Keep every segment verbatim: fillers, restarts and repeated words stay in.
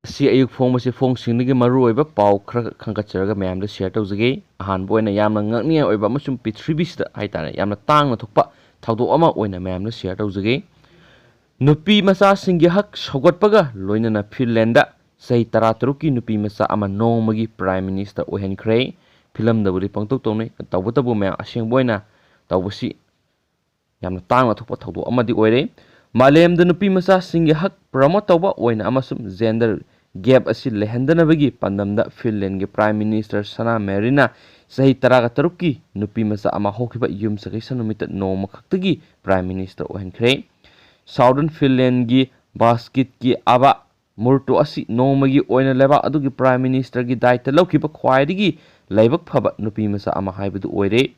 ꯉꯁꯤ ꯑꯌꯨꯛ ꯐꯣꯡꯕꯁꯤ ꯐꯣꯡꯁꯤꯡꯗꯒꯤ ꯃꯔꯨꯑꯣꯏꯕ ꯄꯥꯎ ꯈꯔ ꯈꯟꯒꯠꯆꯔꯒ ꯃꯌꯥꯝꯗ ꯁꯤꯌꯔ ꯇꯧꯖꯒꯦ꯫ ꯑꯍꯥꯟꯕ ꯑꯣꯏꯅ ꯌꯥꯝꯅ ꯉꯛꯅꯤꯡꯉꯥꯏ ꯑꯣꯏꯕ ꯑꯃꯁꯨꯡ ꯄ꯭ꯔꯤꯊꯤꯕꯤꯁꯤꯗ ꯍꯥꯏꯇꯥꯔꯦ ꯌꯥꯝꯅ ꯇꯥꯡꯅ ꯊꯣꯛꯄ ꯊꯧꯗꯣꯛ ꯑꯃ ꯑꯣꯏꯅ ꯃꯌꯥꯝꯗ ꯁꯤꯌꯔ ꯇꯧꯖꯒꯦ꯫ ꯅꯨꯄꯤ ꯃꯆꯥꯁꯤꯡꯒꯤ ꯍꯛ ꯁꯧꯒꯠꯄꯒ ꯂꯣꯏꯅꯅ ꯐꯤꯟꯂꯦꯟꯗ ꯆꯍꯤ ꯇꯔꯥꯇꯔꯨꯛꯀꯤ ꯅꯨꯄꯤ ꯃꯆꯥ ꯑꯃ ꯅꯣꯡꯃꯒꯤ ꯄ꯭ꯔꯥꯏꯝ ꯃꯤꯅꯤꯁꯇꯔ ꯑꯣꯏꯍꯟꯈ꯭ꯔꯦ꯫ ꯐꯤꯂꯝꯗꯕꯨꯗꯤ ꯄꯪꯇꯧ ꯇꯧꯅꯩ, ꯇꯧꯕꯇꯕꯨ ꯃꯌꯥꯝ ꯑꯁꯦꯡꯕ ꯑꯣꯏꯅ ꯇꯧꯕꯁꯤ ꯌꯥꯝꯅ ꯇꯥꯡꯅ ꯊꯣꯛꯄ ꯊꯧꯗꯣꯛ ꯑꯃꯗꯤ ꯑꯣꯏꯔꯦ꯫ ꯃꯥꯂꯦꯝꯗ ꯅꯨꯄꯤ ꯃꯆꯥꯁꯤꯡꯒꯤ ꯍꯛ ꯄ꯭ꯔꯃꯣꯠ ꯇꯧꯕ ꯑꯣꯏꯅ ꯑꯃꯁꯨꯡ ꯖꯦꯟꯗꯔ ꯒꯦꯞ ꯑꯁꯤ ꯂꯩꯍꯟꯗꯅꯕꯒꯤ ꯄꯥꯟꯗꯝꯗ ꯐꯤꯟꯂꯦꯟꯒꯤ ꯄ꯭ꯔꯥꯏꯝ ꯃꯤꯅꯤꯁꯇꯔ ꯁꯅꯥ ꯃꯦꯔꯤꯅ ꯆꯍꯤ ꯇꯔꯥꯒ ꯇꯔꯨꯛꯀꯤ ꯅꯨꯄꯤ ꯃꯆꯥ ꯑꯃ ꯍꯧꯈꯤꯕ ꯌꯨꯝꯁꯀꯩꯁ ꯅꯨꯃꯤꯠꯇ ꯅꯣꯡꯃ ꯈꯛꯇꯒꯤ ꯄ꯭ꯔꯥꯏꯝ ꯃꯤꯅꯤꯁꯇꯔ ꯑꯣꯏꯍꯟꯈ꯭ꯔꯦ꯫ ꯁꯥꯎꯗꯔꯟ ꯐꯤꯟꯂꯦꯟꯒꯤ ꯕꯥꯁꯀꯤꯠꯀꯤ ꯑꯕꯥ ꯃꯨꯔꯇꯣ ꯑꯁꯤ ꯅꯣꯡꯃꯒꯤ ꯑꯣꯏꯅ ꯂꯩꯕꯥꯛ ꯑꯗꯨꯒꯤ ꯄ꯭ꯔꯥꯏꯝ ꯃꯤꯅꯤꯁꯇꯔꯒꯤ ꯗꯥꯏꯇ ꯂꯧꯈꯤꯕ ꯈ꯭ꯋꯥꯏꯗꯒꯤ ꯂꯥꯏꯕꯛ ꯐꯕ ꯅꯨꯄꯤ ꯃꯆꯥ ꯑꯃ ꯍꯥꯏꯕꯗꯨ ꯑꯣꯏꯔꯦ꯫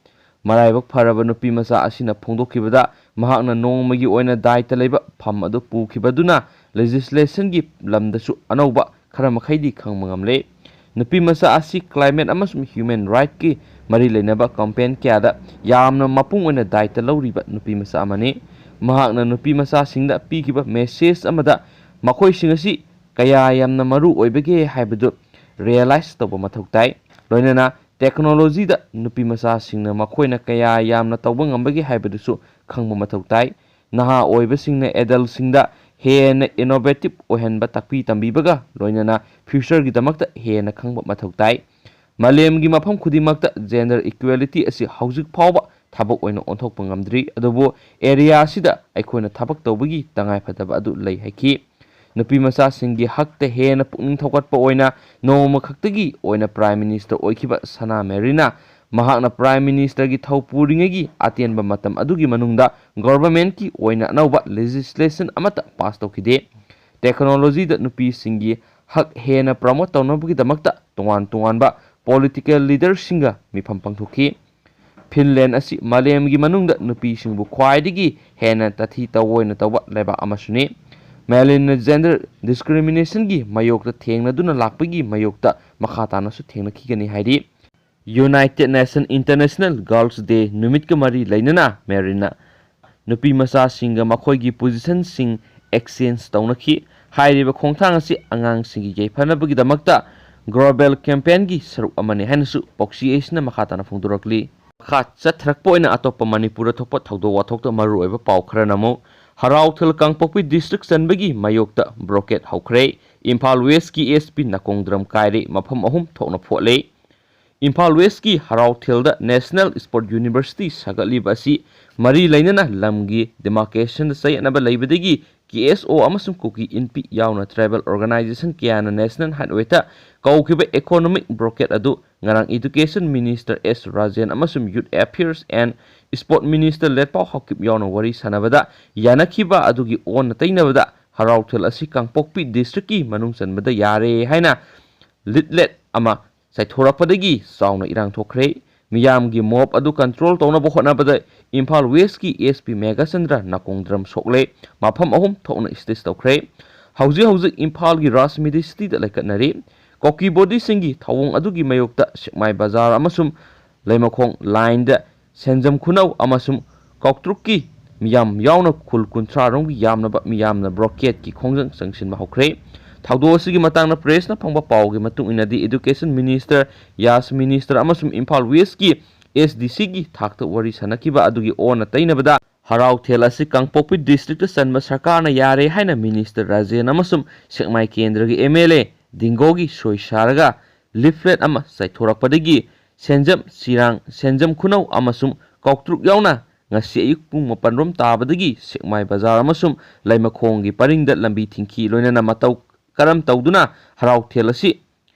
ꯃꯔꯥꯏꯕꯛ ꯐꯔꯕ ꯅꯨꯄꯤ ꯃꯆꯥ ꯑꯁꯤꯅ ꯐꯣꯡꯗꯣꯛꯈꯤꯕꯗ, ꯃꯍꯥꯛꯅ ꯅꯣꯡꯃꯒꯤ ꯑꯣꯏꯅ ꯗꯥꯏꯇ ꯂꯩꯕ ꯐꯝ ꯑꯗꯨ ꯄꯨꯈꯤꯕꯗꯨꯅ ꯂꯦꯖꯤꯁꯂꯦꯁꯟꯒꯤ ꯂꯝꯗꯁꯨ ꯑꯅꯧꯕ ꯈꯔ ꯃꯈꯩꯗꯤ ꯈꯪꯕ ꯉꯝꯂꯦ꯫ ꯅꯨꯄꯤ ꯃꯆꯥ ꯑꯁꯤ ꯀ꯭ꯂꯥꯏꯃꯦꯠ ꯑꯃꯁꯨꯡ ꯍ꯭ꯌꯨꯃꯦꯟ ꯔꯥꯏꯠꯀꯤ ꯃꯔꯤ ꯂꯩꯅꯕ ꯀꯦꯝꯄꯦꯟ ꯀꯌꯥꯗ ꯌꯥꯝꯅ ꯃꯄꯨꯡ ꯑꯣꯏꯅ ꯗꯥꯏꯇ ꯂꯧꯔꯤꯕ ꯅꯨꯄꯤ ꯃꯆꯥ ꯑꯃꯅꯤ꯫ ꯃꯍꯥꯛꯅ ꯅꯨꯄꯤ ꯃꯆꯥꯁꯤꯡꯗ ꯄꯤꯈꯤꯕ ꯃꯦꯁꯦꯖ ꯑꯃꯗ, ꯃꯈꯣꯏꯁꯤꯡ ꯑꯁꯤ ꯀꯌꯥ ꯌꯥꯝꯅ ꯃꯔꯨ ꯑꯣꯏꯕꯒꯦ ꯍꯥꯏꯕꯗꯨ ꯔꯤꯌꯦꯂꯥꯏꯖ ꯇꯧꯕ ꯃꯊꯧ ꯇꯥꯏ꯫ ꯂꯣꯏꯅꯅ ꯇꯦꯛꯅꯣꯂꯣꯖꯤꯗ ꯅꯨꯄꯤ ꯃꯆꯥꯁꯤꯡꯅ ꯃꯈꯣꯏꯅ ꯀꯌꯥ ꯌꯥꯝꯅ ꯇꯧꯕ ꯉꯝꯕꯒꯦ ꯍꯥꯏꯕꯗꯨꯁꯨ ꯈꯪꯕ ꯃꯊꯧ ꯇꯥꯏ꯫ ꯅꯍꯥ ꯑꯣꯏꯕꯁꯤꯡꯅ ꯑꯦꯗꯜꯁꯤꯡꯗ ꯍꯦꯟꯅ ꯏꯅꯣꯚꯦꯇꯤꯚ ꯑꯣꯏꯍꯟꯕ ꯇꯥꯛꯄꯤ ꯇꯝꯕꯤꯕꯒ ꯂꯣꯏꯅꯅ ꯐ꯭ꯌꯨꯆꯔꯒꯤꯗꯃꯛꯇ ꯍꯦꯟꯅ ꯈꯪꯕ ꯃꯊꯧ ꯇꯥꯏ꯫ ꯃꯥꯂꯦꯝꯒꯤ ꯃꯐꯝ ꯈꯨꯗꯤꯡꯃꯛꯇ ꯖꯦꯟꯗꯔ ꯏꯀ꯭ꯋꯦꯂꯤꯇꯤ ꯑꯁꯤ ꯍꯧꯖꯤꯛ ꯐꯥꯎꯕ ꯊꯕꯛ ꯑꯣꯏꯅ ꯑꯣꯟꯊꯣꯛꯄ ꯉꯝꯗ꯭ꯔꯤ, ꯑꯗꯨꯕꯨ ꯑꯦꯔꯤꯌꯥ ꯑꯁꯤꯗ ꯑꯩꯈꯣꯏꯅ ꯊꯕꯛ ꯇꯧꯕꯒꯤ ꯇꯉꯥꯏꯐꯗꯕ ꯑꯗꯨ ꯂꯩ ꯍꯥꯏꯈꯤ꯫ ꯅꯨꯄꯤ ꯃꯆꯥꯁꯤꯡꯒꯤ ꯍꯛꯇ ꯍꯦꯟꯅ ꯄꯨꯛꯅꯤꯡ ꯊꯧꯒꯠꯄ ꯑꯣꯏꯅ ꯅꯣꯡꯃ ꯈꯛꯇꯒꯤ ꯑꯣꯏꯅ ꯄ꯭ꯔꯥꯏꯝ ꯃꯤꯅꯤꯁꯇꯔ ꯑꯣꯏꯈꯤꯕ ꯁꯅꯥ ꯃꯦꯔꯤꯅ ꯃꯍꯥꯛꯅ ꯄ꯭ꯔꯥꯏꯝ ꯃꯤꯅꯤꯁꯇꯔꯒꯤ ꯊꯧ ꯄꯨꯔꯤꯉꯩꯒꯤ ꯑꯇꯦꯟꯕ ꯃꯇꯝ ꯑꯗꯨꯒꯤ ꯃꯅꯨꯡꯗ ꯒꯣꯚꯔꯟꯃꯦꯟꯠꯀꯤ ꯑꯣꯏꯅ ꯑꯅꯧꯕ ꯂꯦꯖꯤꯁꯂꯦꯁꯟ ꯑꯃꯠꯇ ꯄꯥꯁ ꯇꯧꯈꯤꯗꯦ꯫ ꯇꯦꯛꯅꯣꯂꯣꯖꯤꯗ ꯅꯨꯄꯤꯁꯤꯡꯒꯤ ꯍꯛ ꯍꯦꯟꯅ ꯄ꯭ꯔꯃꯣꯠ ꯇꯧꯅꯕꯒꯤꯗꯃꯛꯇ ꯇꯣꯉꯥꯟ ꯇꯣꯉꯥꯟꯕ ꯄꯣꯂꯤꯇꯤꯀꯦꯜ ꯂꯤꯗꯔꯁꯤꯡꯒ ꯃꯤꯐꯝ ꯄꯥꯡꯊꯣꯛꯈꯤ꯫ ꯐꯤꯟꯂꯦꯟ ꯑꯁꯤ ꯃꯥꯂꯦꯝꯒꯤ ꯃꯅꯨꯡꯗ ꯅꯨꯄꯤꯁꯤꯡꯕꯨ ꯈ꯭ꯋꯥꯏꯗꯒꯤ ꯍꯦꯟꯅ ꯇꯥꯊꯤ ꯇꯥꯑꯣꯏꯅ ꯇꯧꯕ ꯂꯩꯕꯥꯛ ꯑꯃꯁꯨꯅꯤ꯫ ꯃꯦꯔꯤꯟꯅ ꯖꯦꯟꯗꯔ ꯗꯤꯁꯀ꯭ꯔꯤꯃꯤꯅꯦꯁꯟꯒꯤ ꯃꯥꯌꯣꯛꯇ ꯊꯦꯡꯅꯗꯨꯅ ꯂꯥꯛꯄꯒꯤ ꯃꯥꯌꯣꯛꯇ ꯃꯈꯥ ꯇꯥꯅꯁꯨ ꯊꯦꯡꯅꯈꯤꯒꯅꯤ ꯍꯥꯏꯔꯤ꯫ ꯌꯨꯅꯥꯏꯇꯦꯗ ꯅꯦꯁꯟ ꯏꯟꯇꯔꯅꯦꯁꯅꯦꯜ ꯒꯥꯔꯜꯁ ꯗꯦ ꯅꯨꯃꯤꯠꯀ ꯃꯔꯤ ꯂꯩꯅꯅ ꯃꯦꯔꯤꯟꯅ ꯅꯨꯄꯤ ꯃꯆꯥꯁꯤꯡꯒ ꯃꯈꯣꯏꯒꯤ ꯄꯣꯖꯤꯁꯟꯁꯤꯡ ꯑꯦꯛꯁꯆꯦꯟꯖ ꯇꯧꯅꯈꯤ꯫ ꯍꯥꯏꯔꯤꯕ ꯈꯣꯡꯊꯥꯡ ꯑꯁꯤ ꯑꯉꯥꯡꯁꯤꯡꯒꯤ ꯌꯥꯏꯐꯅꯕꯒꯤꯗꯃꯛꯇ global campaignꯒꯤ ꯁꯔꯨꯛ ꯑꯃꯅꯤ ꯍꯥꯏꯅꯁꯨ ꯄꯣꯛꯁꯤ ꯑꯦꯁꯅ ꯃꯈꯥ ꯇꯥꯅ ꯐꯣꯡꯗꯣꯔꯛꯂꯤ꯫ ꯃꯈꯥ ꯆꯠꯊꯔꯛꯄ ꯑꯣꯏꯅ ꯑꯇꯣꯞꯄ ꯃꯅꯤꯄꯨꯔꯗ ꯊꯣꯛꯄ ꯊꯧꯗꯣꯛ ꯋꯥꯊꯣꯛꯇ ꯃꯔꯨꯑꯣꯏꯕ ꯄꯥꯎ ꯈꯔꯅ ꯑꯃꯨꯛ ꯍꯔꯥꯎꯊꯦꯜ ꯀꯥꯡꯄꯣꯛꯄꯤ district ꯆꯟꯕꯒꯤ ꯃꯥꯌꯣꯛꯇ blockade ꯍꯧꯈ꯭ꯔꯦ꯫ ꯏꯝꯐꯥꯜ Westꯀꯤ SP ꯅꯥꯀꯣꯡꯗ꯭ꯔꯝ ꯀꯥꯏꯔꯦ, ꯃꯐꯝ ꯑꯍꯨꯝ ꯊꯣꯛꯅ ꯐꯣꯠꯂꯦ꯫ ꯏꯝꯐꯥꯜ Westꯀꯤ ꯍꯔꯥꯎꯊꯦꯜꯗ National Sport University ꯁꯥꯒꯠꯂꯤꯕ ꯑꯁꯤ ꯃꯔꯤ ꯂꯩꯅꯅ ꯂꯝꯒꯤ demarcationꯗ ꯆꯌꯦꯠꯅꯕ ꯂꯩꯕꯗꯒꯤ KSO ꯑꯃꯁꯨꯡ ꯀꯨꯀꯤ ꯏꯟꯄꯤ ꯌꯥꯎꯅ tribal organization ꯀꯌꯥꯅ National Highwayꯇ ꯀꯧꯈꯤꯕ economic blockade ꯑꯗꯨ ꯉꯔꯥꯡ Education Minister S ꯔꯥꯖꯦꯟ ꯑꯃꯁꯨꯡ Youth Affairs and Sport Minister ꯂꯦꯠꯄꯥꯎ Haokip ꯌꯥꯎꯅ ꯋꯥꯔꯤ ꯁꯥꯟꯅꯕꯗ ꯌꯥꯅꯈꯤꯕ ꯑꯗꯨꯒꯤ ꯑꯣꯟꯅ ꯇꯩꯅꯕꯗ ꯍꯔꯥꯎꯊꯦꯜ ꯑꯁꯤ ꯀꯥꯡꯄꯣꯛꯄꯤ districtꯀꯤ ꯃꯅꯨꯡ ꯆꯟꯕꯗ ꯌꯥꯔꯦ ꯍꯥꯏꯅ leaflet ꯑꯃ ꯆꯥꯏꯊꯣꯔꯛꯄꯗꯒꯤ ꯆꯥꯎꯅ ꯏꯔꯥꯡ ꯊꯣꯛꯈ꯭ꯔꯦ꯫ ꯃꯤꯌꯥꯝꯒꯤ mob ꯑꯗꯨ control ꯇꯧꯅꯕ ꯍꯣꯠꯅꯕꯗ ꯏꯝꯐꯥꯜ Westꯀꯤ SP ꯃꯦꯘꯆꯟꯗ꯭ꯔ ꯅꯥꯀꯣꯡꯗ꯭ꯔꯝ ꯁꯣꯛꯂꯦ, ꯃꯐꯝ ꯑꯍꯨꯝ ꯊꯣꯛꯅ stitch ꯇꯧꯈ꯭ꯔꯦ꯫ ꯍꯧꯖꯤꯛ ꯍꯧꯖꯤꯛ ꯏꯝꯐꯥꯜꯒꯤ ꯔꯥꯖ ꯃꯦꯗꯤꯁꯤꯇꯤꯗ ꯂꯩꯀꯠꯅꯔꯤ꯫ ꯀꯣꯀꯤ ꯕꯣꯗꯤꯁꯤꯡꯒꯤ ꯊꯧꯑꯣꯡ ꯑꯗꯨꯒꯤ ꯃꯥꯌꯣꯛꯇ ꯁꯦꯛꯃꯥꯏ ꯕꯖꯥꯔ ꯑꯃꯁꯨꯡ ꯂꯩꯃꯈꯣꯡ ꯂꯥꯏꯟꯗ ꯁꯦꯟꯖꯝ ꯈꯨꯅꯧ ꯑꯃꯁꯨꯡ ꯀꯥꯎꯇ꯭ꯔꯨꯛꯀꯤ ꯃꯤꯌꯥꯝ ꯌꯥꯎꯅ ꯈꯨꯜ ꯀꯨꯟꯊ꯭ꯔꯥ ꯔꯣꯝꯒꯤ ꯌꯥꯝꯂꯕ ꯃꯤꯌꯥꯝꯅ blockade ꯀꯤ ꯈꯣꯡꯖꯪ ꯆꯪꯁꯤꯟꯕ ꯍꯧꯈ꯭ꯔꯦ꯫ ꯊꯧꯗꯣꯛ ꯑꯁꯤꯒꯤ ꯃꯇꯥꯡꯗ press ꯅ ꯐꯪꯕ ꯄꯥꯎꯒꯤ ꯃꯇꯨꯡ ꯏꯟꯅꯗꯤ, Education Minister, Youth Minister ꯑꯃꯁꯨꯡ ꯏꯝꯐꯥꯜ Westꯀꯤ SDC ꯒꯤ ꯊꯥꯛꯇ ꯋꯥꯔꯤ ꯁꯥꯟꯅꯈꯤꯕ ꯑꯗꯨꯒꯤ ꯑꯣꯟꯅ ꯇꯩꯅꯕꯗ, ꯍꯔꯥꯎꯊꯦꯜ ꯑꯁꯤ ꯀꯥꯡꯄꯣꯛꯄꯤ district ꯇ ꯆꯟꯕ ꯁꯔꯀꯥꯔꯅ ꯌꯥꯔꯦ ꯍꯥꯏꯅ Minister ꯔꯥꯖꯦꯟ ꯑꯃꯁꯨꯡ ꯁꯦꯛꯃꯥꯏ ꯀꯦꯟꯗ꯭ꯔꯒꯤ MLA ꯗꯤꯡꯒꯣꯒꯤ ꯁꯣꯏ ꯁꯥꯔꯒ leaflet ꯑꯃ ꯆꯥꯏꯊꯣꯔꯛꯄꯗꯒꯤ ꯁꯦꯟꯖꯝ, ꯁꯤꯔꯥꯡ, ꯁꯦꯟꯖꯝ ꯈꯨꯅꯧ ꯑꯃꯁꯨꯡ ꯀꯥꯎꯇ꯭ꯔꯨꯛ ꯌꯥꯎꯅ ꯉꯁꯤ ꯑꯌꯨꯛ ꯄꯨꯡ ꯃꯥꯄꯟ ꯔꯣꯝ ꯇꯥꯕꯗꯒꯤ ꯁꯦꯛꯃꯥꯏ ꯕꯖꯥꯔ ꯑꯃꯁꯨꯡ ꯂꯩꯃꯈꯣꯡꯒꯤ ꯄꯔꯤꯡꯗ ꯂꯝꯕꯤ ꯊꯤꯡꯈꯤ꯫ ꯂꯣꯏꯅꯅ ꯃꯇꯧ ꯀꯔꯝ ꯇꯧꯗꯨꯅ ꯍꯔꯥꯎꯊꯦꯜ ꯑꯁꯤ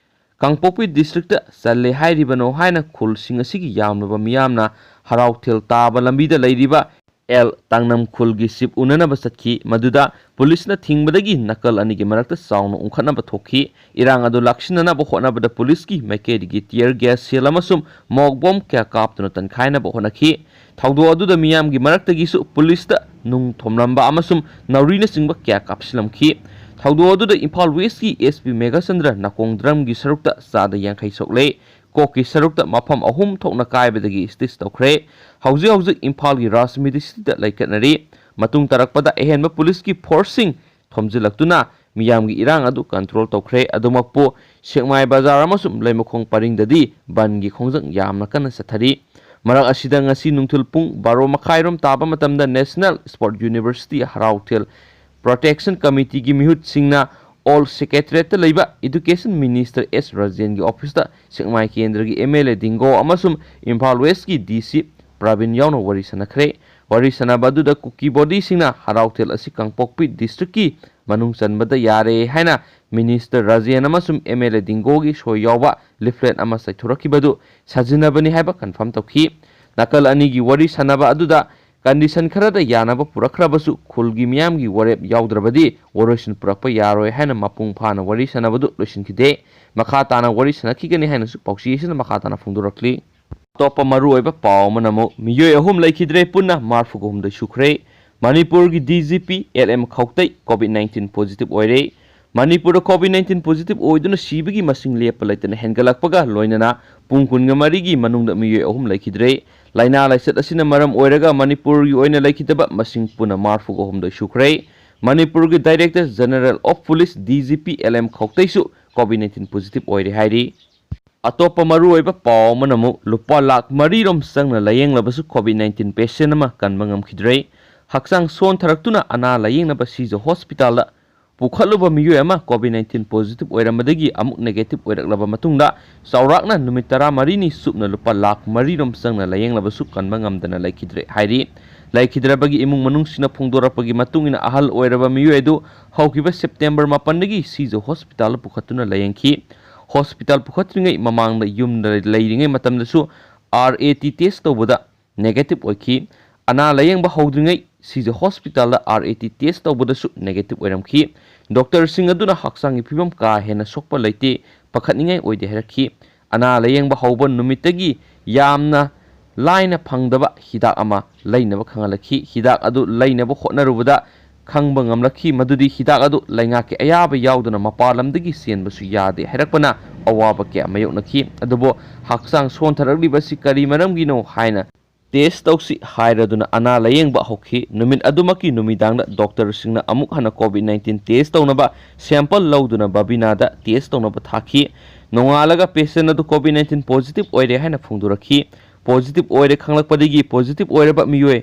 ꯀꯥꯡꯄꯣꯛꯄꯤ district ꯇ ꯆꯜꯂꯦ ꯍꯥꯏꯔꯤꯕꯅꯣ ꯍꯥꯏꯅ ꯈꯨꯜꯁꯤꯡ ꯑꯁꯤꯒꯤ ꯌꯥꯝꯂꯕ ꯃꯤꯌꯥꯝꯅ ꯍꯔꯥꯎꯊꯦꯜ ꯇꯥꯕ ꯂꯝꯕꯤꯗ ꯂꯩꯔꯤꯕ ꯑꯦꯜ ꯇꯥꯡꯅꯝ ꯈꯨꯜꯒꯤ chief ꯎꯅꯅꯕ ꯆꯠꯈꯤ꯫ ꯃꯗꯨꯗ ꯄꯨꯂꯤꯁꯅ ꯊꯤꯡꯕꯗꯒꯤ ꯅꯥꯀꯜ ꯑꯅꯤꯒꯤ ꯃꯔꯛꯇ ꯆꯥꯎꯅ ꯎꯪꯈꯠꯅꯕ ꯊꯣꯛꯈꯤ꯫ ꯏꯔꯥꯡ ꯑꯗꯨ ꯂꯥꯛꯁꯤꯟꯅꯅꯕ ꯍꯣꯠꯅꯕꯗ ꯄꯨꯂꯤꯁꯀꯤ ꯃꯥꯏꯀꯩꯗꯒꯤ tear gas shell ꯑꯃꯁꯨꯡ mock bomb ꯀꯌꯥ ꯀꯥꯞꯇꯨꯅ ꯇꯟꯈꯥꯏꯅꯕ ꯍꯣꯠꯅꯈꯤ꯫ ꯊꯧꯗꯣꯛ ꯑꯗꯨꯗ ꯃꯤꯌꯥꯝꯒꯤ ꯃꯔꯛꯇꯒꯤꯁꯨ ꯄꯨꯂꯤꯁꯇ ꯅꯨꯡ ꯊꯣꯝꯂꯝꯕ ꯑꯃꯁꯨꯡ ꯅꯥꯎꯔꯤꯅꯆꯤꯡꯕ ꯀꯌꯥ ꯀꯥꯞꯁꯤꯜꯂꯝꯈꯤ꯫ ꯊꯧꯗꯣꯛ ꯑꯗꯨꯗ ꯏꯝꯐꯥꯜ Westꯀꯤ SP ꯃꯦꯘꯆꯟꯗ꯭ꯔ ꯅꯥꯀꯣꯡꯗ꯭ꯔꯝꯒꯤ ꯁꯔꯨꯛꯇ ꯆꯥꯗ ꯌꯥꯡꯈꯩ ꯁꯣꯛꯂꯦ꯫ ꯀꯣꯛꯀꯤ ꯁꯔꯨꯛꯇ ꯃꯐꯝ ꯑꯍꯨꯝ ꯊꯣꯛꯅ ꯀꯥꯏꯕꯗꯒꯤ stitch ꯇꯧꯈ꯭ꯔꯦ꯫ ꯍꯧꯖꯤꯛ ꯍꯧꯖꯤꯛ ꯏꯝꯐꯥꯜꯒꯤ ꯔꯥꯖ ꯃꯦꯗꯤꯁꯤꯇꯤꯗ ꯂꯩꯈꯠꯅꯔꯤ꯫ ꯃꯇꯨꯡ ꯇꯥꯔꯛꯄꯗ ꯑꯍꯦꯟꯕ ꯄꯨꯂꯤꯁꯀꯤ forceꯁꯤꯡ ꯊꯣꯝꯖꯤꯜꯂꯛꯇꯨꯅ ꯃꯤꯌꯥꯝꯒꯤ ꯏꯔꯥꯡ ꯑꯗꯨ ꯀꯟꯇ꯭ꯔꯣꯜ ꯇꯧꯈ꯭ꯔꯦ꯫ ꯑꯗꯨꯃꯛꯄꯨ ꯁꯦꯛꯃꯥꯏ ꯕꯖꯥꯔ ꯑꯃꯁꯨꯡ ꯂꯩꯃꯈꯣꯡ ꯄꯔꯤꯡꯗꯗꯤ ꯕꯟꯒꯤ ꯈꯣꯡꯖꯪ ꯌꯥꯝꯅ ꯀꯟꯅ ꯆꯠꯊꯔꯤ꯫ ꯃꯔꯛ ꯑꯁꯤꯗ ꯉꯁꯤ ꯅꯨꯡꯊꯤꯜ ꯄꯨꯡ ꯕꯥꯔꯣ ꯃꯈꯥꯏꯔꯣꯝ ꯇꯥꯕ ꯃꯇꯝꯗ National Sport University ꯍꯔꯥꯎꯊꯦꯜ Protection Committeeꯒꯤ ꯃꯤꯍꯨꯠꯁꯤꯡꯅ ꯑꯣꯜ ꯁꯦꯀ꯭ꯔꯦꯇꯔꯤꯌꯦꯠꯇ ꯂꯩꯕ Education Minister ꯑꯦꯁ ꯔꯥꯖꯦꯟꯒꯤ ꯑꯣꯐꯤꯁꯇ ꯁꯦꯛꯃꯥꯏ ꯀꯦꯟꯗ꯭ꯔꯒꯤ ꯑꯦꯝ ꯑꯦꯜ ꯑꯦ ꯗꯤꯡꯒꯣ ꯑꯃꯁꯨꯡ ꯏꯝꯐꯥꯜ ꯋꯦꯁꯀꯤ ꯗꯤ ꯁꯤ ꯄ꯭ꯔꯕꯤꯟ ꯌꯥꯎꯅ ꯋꯥꯔꯤ ꯁꯥꯟꯅꯈ꯭ꯔꯦ꯫ ꯋꯥꯔꯤ ꯁꯥꯟꯅꯕ ꯑꯗꯨꯗ ꯀꯨꯀꯤ ꯕꯣꯗꯤꯁꯤꯡꯅ ꯍꯔꯥꯎꯊꯦꯜ ꯑꯁꯤ ꯀꯥꯡꯄꯣꯛꯄꯤ ꯗꯤꯁꯇ꯭ꯔꯤꯛꯀꯤ ꯃꯅꯨꯡ ꯆꯟꯕꯗ ꯌꯥꯔꯦ ꯍꯥꯏꯅ ꯃꯤꯅꯤꯁꯇꯔ ꯔꯥꯖꯦꯟ ꯑꯃꯁꯨꯡ ꯑꯦꯝ ꯑꯦꯜ ꯑꯦ ꯗꯤꯡꯒꯣꯒꯤ ꯁꯣꯏ ꯌꯥꯎꯕ ꯂꯤꯐꯂꯦꯠ ꯑꯃ ꯆꯥꯏꯊꯣꯔꯛꯈꯤꯕꯗꯨ ꯁꯥꯖꯤꯟꯅꯕꯅꯤ ꯍꯥꯏꯕ ꯀꯟꯐꯥꯔꯝ ꯇꯧꯈꯤ꯫ ꯅꯥꯀꯜ ꯑꯅꯤꯒꯤ ꯋꯥꯔꯤ ꯁꯥꯟꯅꯕ ꯑꯗꯨꯗ ꯀꯟꯗꯤꯁꯟ ꯈꯔꯗ ꯌꯥꯅꯕ ꯄꯨꯔꯛꯈ꯭ꯔꯕꯁꯨ ꯈꯨꯜꯒꯤ ꯃꯤꯌꯥꯝꯒꯤ ꯋꯥꯔꯦꯞ ꯌꯥꯎꯗ꯭ꯔꯕꯗꯤ ꯋꯥꯔꯣꯏꯁꯤꯟ ꯄꯨꯔꯛꯄ ꯌꯥꯔꯣꯏ ꯍꯥꯏꯅ ꯃꯄꯨꯡ ꯐꯥꯅ ꯋꯥꯔꯤ ꯁꯥꯟꯅꯕꯗꯨ ꯂꯣꯏꯁꯤꯟꯈꯤꯗꯦ꯫ ꯃꯈꯥ ꯇꯥꯅ ꯋꯥꯔꯤ ꯁꯥꯟꯅꯈꯤꯒꯅꯤ ꯍꯥꯏꯅꯁꯨ ꯄꯥꯎꯆꯦ ꯑꯁꯤꯅ ꯃꯈꯥ ꯇꯥꯅ ꯐꯣꯡꯗꯣꯔꯛꯂꯤ꯫ ꯑꯇꯣꯞꯄ ꯃꯔꯨꯑꯣꯏꯕ ꯄꯥꯎ ꯑꯃꯅ ꯑꯃꯨꯛ ꯃꯤꯑꯣꯏ ꯑꯍꯨꯝ ꯂꯩꯈꯤꯗ꯭ꯔꯦ, ꯄꯨꯟꯅ ꯃꯔꯤꯐꯨꯒ ꯍꯨꯝꯗꯣꯏ ꯁꯨꯈ꯭ꯔꯦ꯫ ꯃꯅꯤꯄꯨꯔꯒꯤ D G P L M Khoutei COVID nineteen positive ꯑꯣꯏꯔꯦ꯫ ꯃꯅꯤꯄꯨꯔꯗ ꯀꯣꯚꯤꯗ ꯅꯥꯏꯟꯇꯤꯟ ꯄꯣꯖꯤꯇꯤꯚ ꯑꯣꯏꯗꯨꯅ ꯁꯤꯕꯒꯤ ꯃꯁꯤꯡ ꯂꯦꯞꯄ ꯂꯩꯇꯅ ꯍꯦꯟꯒꯠꯂꯛꯄꯒ ꯂꯣꯏꯅꯅ ꯄꯨꯡ ꯀꯨꯟꯒ ꯃꯔꯤꯒꯤ ꯃꯅꯨꯡꯗ ꯃꯤꯑꯣꯏ ꯑꯍꯨꯝ ꯂꯩꯈꯤꯗ꯭ꯔꯦ꯫ ꯂꯥꯏꯅꯥ ꯂꯥꯏꯆꯠ ꯑꯁꯤꯅ ꯃꯔꯝ ꯑꯣꯏꯔꯒ ꯃꯅꯤꯄꯨꯔꯒꯤ ꯑꯣꯏꯅ ꯂꯩꯈꯤꯗꯕ ꯃꯁꯤꯡ ꯄꯨꯟꯅ ꯃꯔꯤꯐꯨꯒ ꯍꯨꯝꯗꯣꯏ ꯁꯨꯈ꯭ꯔꯦ꯫ ꯃꯅꯤꯄꯨꯔꯒꯤ Director General of Police, D G P L M ꯈꯧꯇꯩꯁꯨ ꯀꯣꯚꯤꯗ ꯅꯥꯏꯟꯇꯤꯟ ꯄꯣꯖꯤꯇꯤꯚ ꯑꯣꯏꯔꯦ ꯍꯥꯏꯔꯤ꯫ ꯑꯇꯣꯞꯄ ꯃꯔꯨꯑꯣꯏꯕ ꯄꯥꯎ ꯑꯃꯅ ꯑꯃꯨꯛ ꯂꯨꯄꯥ ꯂꯥꯈ ꯃꯔꯤꯔꯣꯝ ꯆꯪꯅ ꯂꯥꯌꯦꯡꯂꯕꯁꯨ ꯀꯣꯚꯤꯗ ꯅꯥꯏꯟꯇꯤꯟ ꯄꯦꯁꯦꯟ ꯑꯃ ꯀꯟꯕ ꯉꯝꯈꯤꯗ꯭ꯔꯦ꯫ ꯍꯛꯆꯥꯡ ꯁꯣꯟꯊꯔꯛꯇꯨꯅ ꯑꯅꯥ ꯂꯥꯌꯦꯡꯅꯕ ꯁꯤꯖ ꯍꯣꯁꯄꯤꯇꯥꯜꯗ ꯄꯨꯈꯠꯂꯨꯕ ꯃꯤꯑꯣꯏ ꯑꯃ ꯀꯣꯚꯤꯗ ꯅꯥꯏꯟꯇꯤꯟ ꯄꯣꯖꯤꯇꯤꯚ ꯑꯣꯏꯔꯝꯕꯗꯒꯤ ꯑꯃꯨꯛ ꯅꯦꯒꯦꯇꯤꯚ ꯑꯣꯏꯔꯛꯂꯕ ꯃꯇꯨꯡꯗ ꯆꯥꯎꯔꯥꯛꯅ ꯅꯨꯃꯤꯠ ꯇꯔꯥꯃꯔꯤꯅꯤ ꯆꯨꯞꯅ ꯂꯨꯄꯥ ꯂꯥꯈ ꯃꯔꯤꯔꯣꯝ ꯆꯪꯅ ꯂꯥꯌꯦꯡꯂꯕꯁꯨ ꯀꯟꯕ ꯉꯝꯗꯅ ꯂꯩꯈꯤꯗ꯭ꯔꯦ ꯍꯥꯏꯔꯤ꯫ ꯂꯩꯈꯤꯗ꯭ꯔꯕꯒꯤ ꯏꯃꯨꯡ ꯃꯅꯨꯡꯁꯤꯡꯅ ꯐꯣꯡꯗꯣꯔꯛꯄꯒꯤ ꯃꯇꯨꯡ ꯏꯟꯅ ꯑꯍꯜ ꯑꯣꯏꯔꯕ ꯃꯤꯑꯣꯏ ꯑꯗꯨ ꯍꯧꯈꯤꯕ ꯁꯦꯞꯇꯦꯝꯕꯔ ꯃꯥꯄꯟꯗꯒꯤ ꯁꯤꯖ ꯍꯣꯁꯄꯤꯇꯥꯜꯗ ꯄꯨꯈꯠꯇꯨꯅ ꯂꯥꯌꯦꯡꯈꯤ꯫ ꯍꯣꯁꯄꯤꯇꯥꯜ ꯄꯨꯈꯠꯇ꯭ꯔꯤꯉꯩ ꯃꯃꯥꯡꯗ ꯌꯨꯝꯗ ꯂꯩꯔꯤꯉꯩ ꯃꯇꯝꯗꯁꯨ ꯑꯥꯔ ꯑꯦ ꯇꯤ ꯇꯦꯁ ꯇꯧꯕꯗ ꯅꯦꯒꯦꯇꯤꯚ ꯑꯣꯏꯈꯤ꯫ ꯑꯅꯥ ꯂꯥꯌꯦꯡꯕ ꯍꯧꯗ꯭ꯔꯤꯉꯩ ꯁꯤꯖ ꯍꯣꯁꯄꯤꯇꯥꯜꯗ ꯑꯥꯔ ꯑꯦ ꯇꯤ ꯇꯦꯁ ꯇꯧꯕꯗꯁꯨ ꯅꯦꯒꯦꯇꯤꯚ ꯑꯣꯏꯔꯝꯈꯤ꯫ ꯗꯣꯛꯇꯔꯁꯤꯡ ꯑꯗꯨꯅ ꯍꯛꯆꯥꯡꯒꯤ ꯐꯤꯕꯝ ꯀꯥ ꯍꯦꯟꯅ ꯁꯣꯛꯄ ꯂꯩꯇꯦ, ꯄꯥꯈꯠꯅꯤꯡꯉꯥꯏ ꯑꯣꯏꯗꯦ ꯍꯥꯏꯔꯛꯈꯤ꯫ ꯑꯅꯥ ꯂꯥꯌꯦꯡꯕ ꯍꯧꯕ ꯅꯨꯃꯤꯠꯇꯒꯤ ꯌꯥꯝꯅ ꯂꯥꯏꯅ ꯐꯪꯗꯕ ꯍꯤꯗꯥꯛ ꯑꯃ ꯂꯩꯅꯕ ꯈꯪꯍꯜꯂꯛꯈꯤ꯫ ꯍꯤꯗꯥꯛ ꯑꯗꯨ ꯂꯩꯅꯕ ꯍꯣꯠꯅꯔꯨꯕꯗ ꯈꯪꯕ ꯉꯝꯂꯛꯈꯤ ꯃꯗꯨꯗꯤ ꯍꯤꯗꯥꯛ ꯑꯗꯨ ꯂꯩꯉꯥꯛꯀꯤ ꯑꯌꯥꯕ ꯌꯥꯎꯗꯅ ꯃꯄꯥꯟ ꯂꯝꯗꯒꯤ ꯆꯦꯟꯕꯁꯨ ꯌꯥꯗꯦ ꯍꯥꯏꯔꯛꯄꯅ ꯑꯋꯥꯕ ꯀꯌꯥ ꯃꯥꯌꯣꯛꯅꯈꯤ꯫ ꯑꯗꯨꯕꯨ ꯍꯛꯆꯥꯡ ꯁꯣꯟꯊꯔꯛꯂꯤꯕ ꯑꯁꯤ ꯀꯔꯤ ꯃꯔꯝꯒꯤꯅꯣ ꯍꯥꯏꯅ ꯇꯦꯁ ꯇꯧꯁꯤ ꯍꯥꯏꯔꯗꯨꯅ ꯑꯅꯥ ꯂꯥꯌꯦꯡꯕ ꯍꯧꯈꯤ꯫ ꯅꯨꯃꯤꯠ ꯑꯗꯨꯃꯛꯀꯤ ꯅꯨꯃꯤꯗꯥꯡꯗ ꯗꯣꯛꯇꯔꯁꯤꯡꯅ ꯑꯃꯨꯛ ꯍꯟꯅ ꯀꯣꯚꯤꯗ ꯅꯥꯏꯟꯇꯤꯟ ꯇꯦꯁ ꯇꯧꯅꯕ ꯁꯦꯝꯄꯜ ꯂꯧꯗꯨꯅ ꯕꯕꯤꯅꯥꯗ ꯇꯦꯁ ꯇꯧꯅꯕ ꯊꯥꯈꯤ꯫ ꯅꯣꯡꯉꯥꯜꯂꯒ ꯄꯦꯁꯦꯟ ꯑꯗꯨ ꯀꯣꯚꯤꯗ ꯅꯥꯏꯟꯇꯤꯟ ꯄꯣꯖꯤꯇꯤꯚ ꯑꯣꯏꯔꯦ ꯍꯥꯏꯅ ꯐꯣꯡꯗꯣꯔꯛꯈꯤ꯫ ꯄꯣꯖꯤꯇꯤꯚ ꯑꯣꯏꯔꯦ ꯈꯪꯂꯛꯄꯗꯒꯤ ꯄꯣꯖꯤꯇꯤꯚ ꯑꯣꯏꯔꯕ ꯃꯤꯑꯣꯏ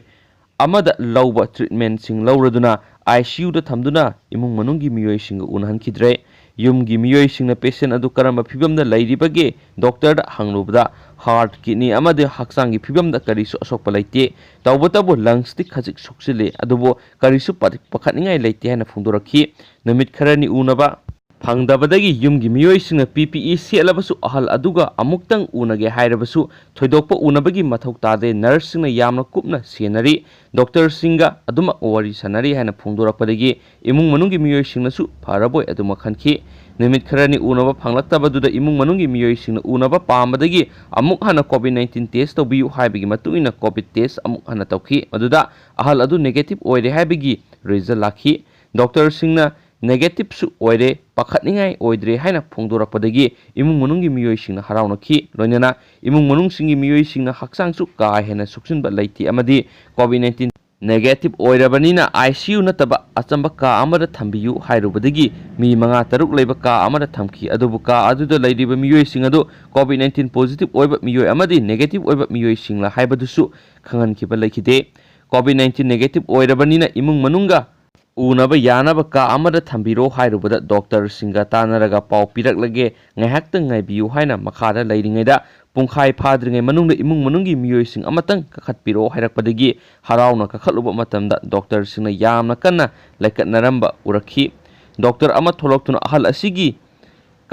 ꯑꯃꯗ ꯂꯧꯕ ꯇ꯭ꯔꯤꯠꯃꯦꯟꯁꯤꯡ ꯂꯧꯔꯗꯨꯅ ꯑꯥꯏ ꯁꯤ ꯌꯨꯗ ꯊꯝꯗꯨꯅ ꯏꯃꯨꯡ ꯃꯅꯨꯡꯒꯤ ꯃꯤꯑꯣꯏꯁꯤꯡꯒ ꯎꯅꯍꯟꯈꯤꯗ꯭ꯔꯦ꯫ ꯌꯨꯝꯒꯤ ꯃꯤꯑꯣꯏꯁꯤꯡꯅ ꯄꯦꯁꯦꯟ ꯑꯗꯨ ꯀꯔꯝꯕ ꯐꯤꯕꯝꯗ ꯂꯩꯔꯤꯕꯒꯦ ꯗꯣꯛꯇꯔꯗ ꯍꯪꯂꯨꯕꯗ ꯍꯥꯔꯠ, ꯀꯤꯗꯅꯤ ꯑꯃꯗꯤ ꯍꯛꯆꯥꯡꯒꯤ ꯐꯤꯕꯝꯗ ꯀꯔꯤꯁꯨ ꯑꯁꯣꯛꯄ ꯂꯩꯇꯦ꯫ ꯇꯧꯕꯇꯕꯨ ꯂꯪꯁꯇꯤ ꯈꯖꯤꯛ ꯁꯣꯛꯆꯤꯜꯂꯤ, ꯑꯗꯨꯕꯨ ꯀꯔꯤꯁꯨ ꯄꯥ-, ꯄꯥꯈꯠꯅꯤꯡꯉꯥꯏ ꯂꯩꯇꯦ ꯍꯥꯏꯅ ꯐꯣꯡꯗꯣꯔꯛꯈꯤ꯫ ꯅꯨꯃꯤꯠ ꯈꯔꯅꯤ ꯎꯅꯕ ꯐꯪꯗꯕꯗꯒꯤ ꯌꯨꯝꯒꯤ ꯃꯤꯑꯣꯏꯁꯤꯡꯅ ꯄꯤ ꯄꯤ ꯏ ꯁꯦꯠꯂꯕꯁꯨ ꯑꯍꯜ ꯑꯗꯨꯒ ꯑꯃꯨꯛꯇꯪ ꯎꯅꯒꯦ ꯍꯥꯏꯔꯕꯁꯨ ꯊꯣꯏꯗꯣꯛꯄ ꯎꯅꯕꯒꯤ ꯃꯊꯧ ꯇꯥꯗꯦ꯫ ꯅꯔꯁꯁꯤꯡꯅ ꯌꯥꯝꯅ ꯀꯨꯞꯅ ꯁꯦꯟꯅꯔꯤ, ꯗꯣꯛꯇꯔꯁꯤꯡꯒ ꯑꯗꯨꯃꯛ ꯋꯥꯔꯤ ꯁꯥꯟꯅꯔꯤ ꯍꯥꯏꯅ ꯐꯣꯡꯗꯣꯔꯛꯄꯗꯒꯤ ꯏꯃꯨꯡ ꯃꯅꯨꯡꯒꯤ ꯃꯤꯑꯣꯏꯁꯤꯡꯅꯁꯨ ꯐꯔꯕꯣꯏ ꯑꯗꯨꯃꯛ ꯈꯟꯈꯤ꯫ ꯅꯨꯃꯤꯠ ꯈꯔꯅꯤ ꯎꯅꯕ ꯐꯪꯂꯛꯇꯕꯗꯨꯗ ꯏꯃꯨꯡ ꯃꯅꯨꯡꯒꯤ ꯃꯤꯑꯣꯏꯁꯤꯡꯅ ꯎꯅꯕ ꯄꯥꯝꯕꯗꯒꯤ ꯑꯃꯨꯛ ꯍꯟꯅ ꯀꯣꯚꯤꯗ ꯅꯥꯏꯟꯇꯤꯟ ꯇꯦꯁ ꯇꯧꯕꯤꯌꯨ ꯍꯥꯏꯕꯒꯤ ꯃꯇꯨꯡ ꯏꯟꯅ ꯀꯣꯚꯤꯗ ꯇꯦꯁ ꯑꯃꯨꯛ ꯍꯟꯅ ꯇꯧꯈꯤ꯫ ꯃꯗꯨꯗ ꯑꯍꯜ ꯑꯗꯨ ꯅꯦꯒꯦꯇꯤꯚ ꯑꯣꯏꯔꯦ ꯍꯥꯏꯕꯒꯤ ꯔꯤꯖꯜ ꯂꯥꯛꯈꯤ꯫ ꯗꯣꯛꯇꯔꯁꯤꯡꯅ ꯅꯦꯒꯦꯇꯤꯚꯁꯨ ꯑꯣꯏꯔꯦ, ꯄꯥꯈꯠꯅꯤꯡꯉꯥꯏ ꯑꯣꯏꯗ꯭ꯔꯦ ꯍꯥꯏꯅ ꯐꯣꯡꯗꯣꯔꯛꯄꯗꯒꯤ ꯏꯃꯨꯡ ꯃꯅꯨꯡꯒꯤ ꯃꯤꯑꯣꯏꯁꯤꯡꯅ ꯍꯔꯥꯎꯅꯈꯤ꯫ ꯂꯣꯏꯅꯅ ꯏꯃꯨꯡ ꯃꯅꯨꯡꯁꯤꯡꯒꯤ ꯃꯤꯑꯣꯏꯁꯤꯡꯅ ꯍꯛꯆꯥꯡꯁꯨ ꯀꯥ ꯍꯦꯟꯅ ꯁꯣꯛꯆꯤꯟꯕ ꯂꯩꯇꯦ ꯑꯃꯗꯤ ꯀꯣꯚꯤꯗ ꯅꯥꯏꯟꯇꯤꯟ ꯅꯦꯒꯦꯇꯤꯚ ꯑꯣꯏꯔꯕꯅꯤꯅ ꯑꯥꯏ ꯁꯤ ꯌꯨ ꯅꯠꯇꯕ ꯑꯆꯝꯕ ꯀꯥ ꯑꯃꯗ ꯊꯝꯕꯤꯌꯨ ꯍꯥꯏꯔꯨꯕꯗꯒꯤ ꯃꯤ ꯃꯉꯥ ꯇꯔꯨꯛ ꯂꯩꯕ ꯀꯥ ꯑꯃꯗ ꯊꯝꯈꯤ꯫ ꯑꯗꯨꯕꯨ ꯀꯥ ꯑꯗꯨꯗ ꯂꯩꯔꯤꯕ ꯃꯤꯑꯣꯏꯁꯤꯡ ꯑꯗꯨ ꯀꯣꯚꯤꯗ ꯅꯥꯏꯟꯇꯤꯟ ꯄꯣꯖꯤꯇꯤꯚ ꯑꯣꯏꯕ ꯃꯤꯑꯣꯏ ꯑꯃꯗꯤ ꯅꯦꯒꯦꯇꯤꯚ ꯑꯣꯏꯕ ꯃꯤꯑꯣꯏꯁꯤꯡꯂ ꯍꯥꯏꯕꯗꯨꯁꯨ ꯈꯪꯍꯟꯈꯤꯕ ꯂꯩꯈꯤꯗꯦ꯫ ꯀꯣꯚꯤꯗ ꯅꯥꯏꯟꯇꯤꯟ ꯅꯦꯒꯦꯇꯤꯚ ꯑꯣꯏꯔꯕꯅꯤꯅ ꯏꯃꯨꯡ ꯃꯅꯨꯡꯒ ꯎꯅꯕ ꯌꯥꯅꯕ ꯀꯥ ꯑꯃꯗ ꯊꯝꯕꯤꯔꯣ ꯍꯥꯏꯔꯨꯕꯗ ꯗꯣꯛꯇꯔꯁꯤꯡꯒ ꯇꯥꯟꯅꯔꯒ ꯄꯥꯎ ꯄꯤꯔꯛꯂꯒꯦ, ꯉꯥꯏꯍꯥꯛꯇꯪ ꯉꯥꯏꯕꯤꯌꯨ ꯍꯥꯏꯅ ꯃꯈꯥꯗ ꯂꯩꯔꯤꯉꯩꯗ ꯄꯨꯡꯈꯥꯏ ꯐꯥꯗ꯭ꯔꯤꯉꯩ ꯃꯅꯨꯡꯗ ꯏꯃꯨꯡ ꯃꯅꯨꯡꯒꯤ ꯃꯤꯑꯣꯏꯁꯤꯡ ꯑꯃꯇꯪ ꯀꯥꯈꯠꯄꯤꯔꯛꯑꯣ ꯍꯥꯏꯔꯛꯄꯗꯒꯤ ꯍꯔꯥꯎꯅ ꯀꯥꯈꯠꯂꯨꯕ ꯃꯇꯝꯗ ꯗꯣꯛꯇꯔꯁꯤꯡꯅ ꯌꯥꯝꯅ ꯀꯟꯅ ꯂꯥꯏꯀꯠꯅꯔꯝꯕ ꯎꯔꯛꯈꯤ꯫ ꯗꯣꯛꯇꯔ ꯑꯃ ꯊꯣꯛꯂꯛꯇꯨꯅ ꯑꯍꯜ ꯑꯁꯤꯒꯤ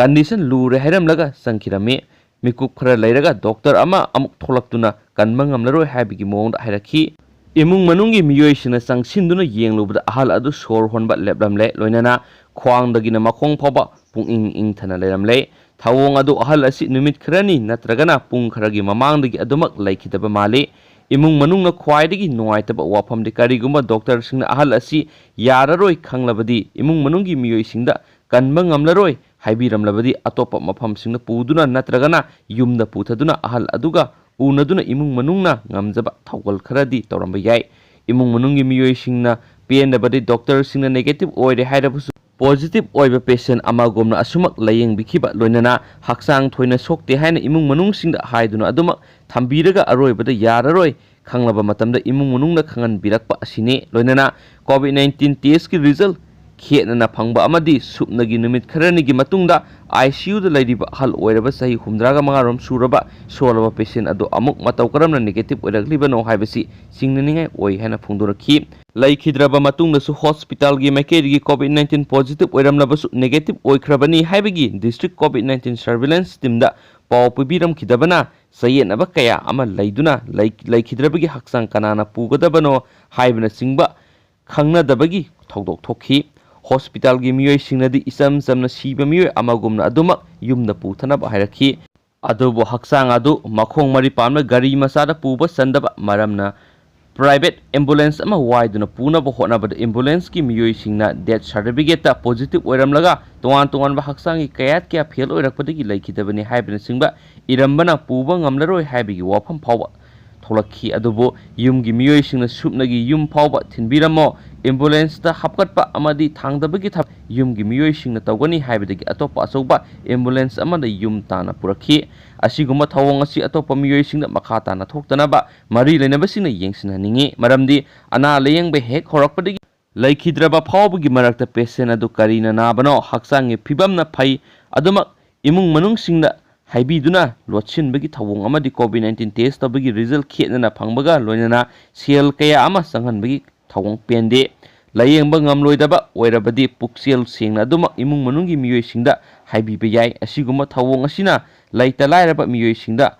ꯀꯟꯗꯤꯁꯟ ꯂꯨꯔꯦ ꯍꯥꯏꯔꯝꯂꯒ ꯆꯪꯈꯤꯔꯝꯃꯤ꯫ ꯃꯤꯀꯨꯞ ꯈꯔ ꯂꯩꯔꯒ ꯗꯣꯛꯇꯔ ꯑꯃ ꯑꯃꯨꯛ ꯊꯣꯛꯂꯛꯇꯨꯅ ꯀꯟꯕ ꯉꯝꯂꯔꯣꯏ ꯍꯥꯏꯕꯒꯤ ꯃꯑꯣꯡꯗ ꯍꯥꯏꯔꯛꯈꯤ꯫ ꯏꯃꯨꯡ ꯃꯅꯨꯡꯒꯤ ꯃꯤꯑꯣꯏꯁꯤꯡꯅ ꯆꯪꯁꯤꯟꯗꯨꯅ ꯌꯦꯡꯂꯨꯕꯗ ꯑꯍꯜ ꯑꯗꯨ ꯁꯣꯔ ꯍꯣꯟꯕ ꯂꯦꯞꯂꯝꯂꯦ, ꯂꯣꯏꯅꯅ ꯈ꯭ꯋꯥꯡꯗꯒꯤꯅ ꯃꯈꯣꯡ ꯐꯥꯎꯕ ꯄꯨꯡꯏꯪ ꯏꯪꯊꯅ ꯂꯩꯔꯝꯂꯦ꯫ ꯊꯧꯑꯣꯡ ꯑꯗꯨ ꯑꯍꯜ ꯑꯁꯤ ꯅꯨꯃꯤꯠ ꯈꯔꯅꯤ ꯅꯠꯇ꯭ꯔꯒꯅ ꯄꯨꯡ ꯈꯔꯒꯤ ꯃꯃꯥꯡꯗꯒꯤ ꯑꯗꯨꯃꯛ ꯂꯩꯈꯤꯗꯕ ꯃꯥꯜꯂꯤ꯫ ꯏꯃꯨꯡ ꯃꯅꯨꯡꯅ ꯈ꯭ꯋꯥꯏꯗꯒꯤ ꯅꯨꯡꯉꯥꯏꯇꯕ ꯋꯥꯐꯝꯗꯤ ꯀꯔꯤꯒꯨꯝꯕ ꯗꯣꯛꯇꯔꯁꯤꯡꯅ ꯑꯍꯜ ꯑꯁꯤ ꯌꯥꯔꯔꯣꯏ ꯈꯪꯂꯕꯗꯤ ꯏꯃꯨꯡ ꯃꯅꯨꯡꯒꯤ ꯃꯤꯑꯣꯏꯁꯤꯡꯗ ꯀꯟꯕ ꯉꯝꯂꯔꯣꯏ ꯍꯥꯏꯕꯤꯔꯝꯂꯕꯗꯤ ꯑꯇꯣꯞꯄ ꯃꯐꯝꯁꯤꯡꯗ ꯄꯨꯗꯨꯅ ꯅꯠꯇ꯭ꯔꯒꯅ ꯌꯨꯝꯗ ꯄꯨꯊꯗꯨꯅ ꯑꯍꯜ ꯑꯗꯨꯒ ꯎꯅꯗꯨꯅ ꯏꯃꯨꯡ ꯃꯅꯨꯡꯅ ꯉꯝꯖꯕ ꯊꯧꯒꯜ ꯈꯔꯗꯤ ꯇꯧꯔꯝꯕ ꯌꯥꯏ꯫ ꯏꯃꯨꯡ ꯃꯅꯨꯡꯒꯤ ꯃꯤꯑꯣꯏꯁꯤꯡꯅ ꯄꯦꯟꯗꯕꯗꯤ ꯗꯣꯛꯇꯔꯁꯤꯡꯅ negative ꯑꯣꯏꯔꯦ ꯍꯥꯏꯔꯕꯁꯨ positive ꯑꯣꯏꯕ patient ꯑꯃꯒꯨꯝꯅ ꯑꯁꯨꯃꯛ ꯂꯥꯌꯦꯡꯕꯤꯈꯤꯕ, ꯂꯣꯏꯅꯅ ꯍꯛꯆꯥꯡ ꯊꯣꯏꯅ ꯁꯣꯛꯇꯦ ꯍꯥꯏꯅ ꯏꯃꯨꯡ ꯃꯅꯨꯡꯁꯤꯡꯗ ꯍꯥꯏꯗꯨꯅ ꯑꯗꯨꯃꯛ ꯊꯝꯕꯤꯔꯒ ꯑꯔꯣꯏꯕꯗ ꯌꯥꯔꯔꯣꯏ ꯈꯪꯂꯕ ꯃꯇꯝꯗ ꯏꯃꯨꯡ ꯃꯅꯨꯡꯗ ꯈꯪꯍꯟꯕꯤꯔꯛꯄ ꯑꯁꯤꯅꯤ꯫ ꯂꯣꯏꯅꯅ COVID nineteen testꯀꯤ result ꯈꯦꯠꯅꯅ ꯐꯪꯕ ꯑꯃꯗꯤ ꯁꯨꯞꯅꯒꯤ ꯅꯨꯃꯤꯠ ꯈꯔꯅꯤꯒꯤ ꯃꯇꯨꯡꯗ ICUꯗ ꯂꯩꯔꯤꯕ ꯑꯍꯜ ꯑꯣꯏꯔꯕ ꯆꯍꯤ ꯍꯨꯝꯗ꯭ꯔꯥꯒ ꯃꯉꯥꯔꯣꯝ ꯁꯨꯔꯕ ꯁꯣꯜꯂꯕ patient ꯑꯗꯨ ꯑꯃꯨꯛ ꯃꯇꯧ ꯀꯔꯝꯅ negative ꯑꯣꯏꯔꯛꯂꯤꯕꯅꯣ ꯍꯥꯏꯕꯁꯤ ꯆꯤꯡꯅꯅꯤꯡꯉꯥꯏ ꯑꯣꯏ ꯍꯥꯏꯅ ꯐꯣꯡꯗꯣꯔꯛꯈꯤ꯫ ꯂꯩꯈꯤꯗ꯭ꯔꯕ ꯃꯇꯨꯡꯗꯁꯨ hospitalꯒꯤ ꯃꯥꯏꯀꯩꯗꯒꯤ COVID nineteen positive ꯑꯣꯏꯔꯝꯂꯕꯁꯨ negative ꯑꯣꯏꯈ꯭ꯔꯕꯅꯤ ꯍꯥꯏꯕꯒꯤ district COVID nineteen surveillance teamꯗ ꯄꯥꯎ ꯄꯤꯕꯤꯔꯝꯈꯤꯗꯕꯅ ꯆꯌꯦꯠꯅꯕ ꯀꯌꯥ ꯑꯃ ꯂꯩꯗꯨꯅ ꯂꯩ-, ꯂꯩꯈꯤꯗ꯭ꯔꯕꯒꯤ ꯍꯛꯆꯥꯡ ꯀꯅꯥꯅ ꯄꯨꯒꯗꯕꯅꯣ ꯍꯥꯏꯕꯅꯆꯤꯡꯕ ꯈꯪꯅꯗꯕꯒꯤ ꯊꯧꯗꯣꯛ ꯊꯣꯛꯈꯤ꯫ Hospitalꯒꯤ ꯃꯤꯑꯣꯏꯁꯤꯡꯅꯗꯤ ꯏꯆꯝ ꯆꯝꯅ ꯁꯤꯕ ꯃꯤꯑꯣꯏ ꯑꯃꯒꯨꯝꯅ ꯑꯗꯨꯃꯛ ꯌꯨꯝꯗ ꯄꯨꯊꯅꯕ ꯍꯥꯏꯔꯛꯈꯤ꯫ ꯑꯗꯨꯕꯨ ꯍꯛꯆꯥꯡ ꯑꯗꯨ ꯃꯈꯣꯡ ꯃꯔꯤ ꯄꯥꯟꯕ ꯒꯥꯔꯤ ꯃꯆꯥꯗ ꯄꯨꯕ ꯆꯟꯗꯕ ꯃꯔꯝꯅ private ambulance ꯑꯃ ꯋꯥꯏꯗꯨꯅ ꯄꯨꯅꯕ ꯍꯣꯠꯅꯕꯗ ambulanceꯀꯤ ꯃꯤꯑꯣꯏꯁꯤꯡꯅ death certificateꯇ positive ꯑꯣꯏꯔꯝꯂꯒ ꯇꯣꯉꯥꯟ ꯇꯣꯉꯥꯟꯕ ꯍꯛꯆꯥꯡꯒꯤ ꯀꯌꯥꯠ ꯀꯌꯥ fail ꯑꯣꯏꯔꯛꯄꯗꯒꯤ ꯂꯩꯈꯤꯗꯕꯅꯤ ꯍꯥꯏꯕꯅꯆꯤꯡꯕ ꯏꯔꯝꯕꯅ ꯄꯨꯕ ꯉꯝꯂꯔꯣꯏ ꯍꯥꯏꯕꯒꯤ ꯋꯥꯐꯝ ꯐꯥꯎꯕ ꯊꯣꯛꯂꯛꯈꯤ꯫ ꯑꯗꯨꯕꯨ ꯌꯨꯝꯒꯤ ꯃꯤꯑꯣꯏꯁꯤꯡꯅ ꯁꯨꯞꯅꯒꯤ ꯌꯨꯝ ꯐꯥꯎꯕ ꯊꯤꯟꯕꯤꯔꯝꯃꯣ, ambulanceꯇ ꯍꯥꯞꯀꯠꯄ ꯑꯃꯗꯤ ꯊꯥꯡꯗꯕꯒꯤ ꯊꯕꯛ ꯌꯨꯝꯒꯤ ꯃꯤꯑꯣꯏꯁꯤꯡꯅ ꯇꯧꯒꯅꯤ ꯍꯥꯏꯕꯗꯒꯤ ꯑꯇꯣꯞꯄ ꯑꯆꯧꯕ ambulance ꯑꯃꯗ ꯌꯨꯝ ꯇꯥꯟꯅ ꯄꯨꯔꯛꯈꯤ꯫ ꯑꯁꯤꯒꯨꯝꯕ ꯊꯧꯑꯣꯡ ꯑꯁꯤ ꯑꯇꯣꯞꯄ ꯃꯤꯑꯣꯏꯁꯤꯡꯗ ꯃꯈꯥ ꯇꯥꯅ ꯊꯣꯛꯇꯅꯕ ꯃꯔꯤ ꯂꯩꯅꯕꯁꯤꯡꯅ ꯌꯦꯡꯁꯤꯟꯍꯟꯅꯤꯡꯏ꯫ ꯃꯔꯝꯗꯤ ꯑꯅꯥ ꯂꯥꯌꯦꯡꯕ ꯍꯦꯛ ꯍꯧꯔꯛꯄꯗꯒꯤ ꯂꯩꯈꯤꯗ꯭ꯔꯕ ꯐꯥꯎꯕꯒꯤ ꯃꯔꯛꯇ patient ꯑꯗꯨ ꯀꯔꯤꯅ ꯅꯥꯕꯅꯣ, ꯍꯛꯆꯥꯡꯒꯤ ꯐꯤꯕꯝꯅ ꯐꯩ, ꯑꯗꯨꯃꯛ ꯏꯃꯨꯡ ꯃꯅꯨꯡꯁꯤꯡꯗ ꯍꯥꯏꯕꯤꯗꯨꯅ ꯂꯣꯠꯁꯤꯟꯕꯒꯤ ꯊꯧꯑꯣꯡ ꯑꯃꯗꯤ COVID nineteen test ꯇꯧꯕꯒꯤ result ꯈꯦꯠꯅꯅ ꯐꯪꯕꯒ ꯂꯣꯏꯅꯅ ꯁꯦꯜ ꯀꯌꯥ ꯑꯃ ꯆꯪꯍꯟꯕꯒꯤ ꯊꯧꯑꯣꯡ ꯄꯦꯟꯗꯦ꯫ ꯂꯥꯌꯦꯡꯕ ꯉꯝꯂꯣꯏꯗꯕ ꯑꯣꯏꯔꯕꯗꯤ ꯄꯨꯛꯆꯦꯜ ꯁꯦꯡꯅ ꯑꯗꯨꯃꯛ ꯏꯃꯨꯡ ꯃꯅꯨꯡꯒꯤ ꯃꯤꯑꯣꯏꯁꯤꯡꯗ ꯍꯥꯏꯕꯤꯕ ꯌꯥꯏ꯫ ꯑꯁꯤꯒꯨꯝꯕ ꯊꯧꯑꯣꯡ ꯑꯁꯤꯅ ꯂꯩꯇ ꯂꯥꯏꯔꯕ ꯃꯤꯑꯣꯏꯁꯤꯡꯗ